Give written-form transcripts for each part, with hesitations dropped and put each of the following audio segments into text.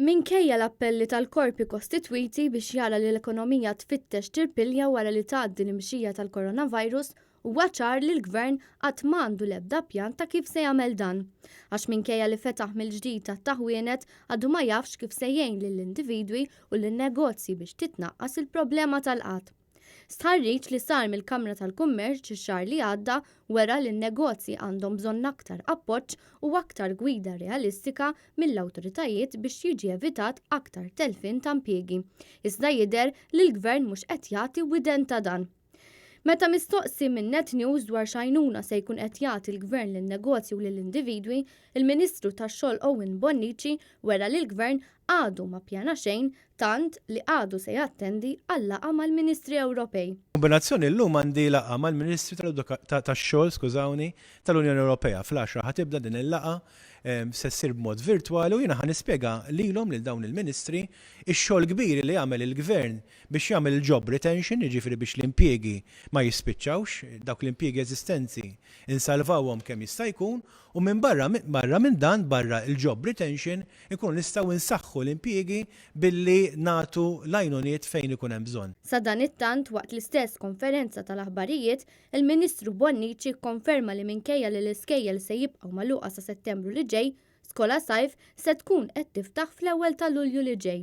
Minkejja l-appelli tal-korpi kostitwiti biex jara li l-ekonomija tfittex tirpilja wara li tgħaddi l-imxija tal-coronavirus, huwa ċar li l-Gvern għad m'għandu l-ebda pjan ta' kif se jagħmel dan. Għax minkejja li fetaħ mill-ġdid għadd ta' ħwienet, għadu ma jafx kif se jgħin lill-individwi u lin-negozji biex titnaqqas il-problema tal-qgħad. Stħarriġ li sar mill-Kamra tal-Kummerċ ix-xahar li għadda wera li n-negozji għandhom bżonn aktar appoġġ u aktar gwida realistika mill-awtoritajiet biex jiġi evitat aktar telfien ta' impjiegi. Iżda jidher li l-Gvern mhux qed jagħti widen ta' dan. Meta mistoqsi minn Net News dwar x'għajnuna se jkun qed jagħti l-Gvern lin-negozji u lill-individwi, il-Ministru tax-Xogħol Owen Bonnici wera li l-Gvern għadu ma ppjana xejn tant li għadu se jattendi għal laqgħa mal-Ministri Ewropej. Kombinazzjoni llum għandi laqgħa mal-Ministri tax-Xogħol, skużawni, tal-Unjoni Ewropea. Fl-għaxra ħa tibda din il-laqgħa, se ssir b'mod virtwali u jiena ħa nispjega lilhom, lil dawn il-Ministri, ix-xogħol kbir li għamel il-Gvern biex jagħmel il-job retention, jiġifieri biex l-impjiegi ma jispiċċawx, dawk l-impjiegi eżistenzi nsalvawhom kemm jista' jkun u minbarra barra minn dan, barra l-job retention, inkunu nistgħu nsaħħu l-impjiegi billi nagħtu l-għajnuniet fejn ikun hemm bżonn. Sadanittant, waqt l-istess konferenza tal-aħbarijiet, il-Ministru Bonnici kkonferma li minkejja li l-iskejjel se jibqgħu magħluqa sa Settembru li ġej, Skola Sajf se tkun qed tiftaħ fl-ewwel ta' Lulju li ġej.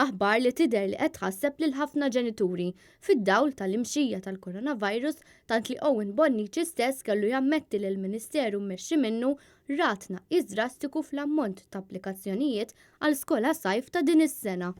Aħbar li tidher li qed tħasseb lil ħafna ġenituri, fid-dawl tal-imxija tal-coronavirus tant li Owen Bonnici stess kellu jammetti li l-Ministeru mmexxi minnu ra tnaqqis drastiku fl-ammont ta' applikazzjonijiet għal Skola Sajf ta' din is-sena.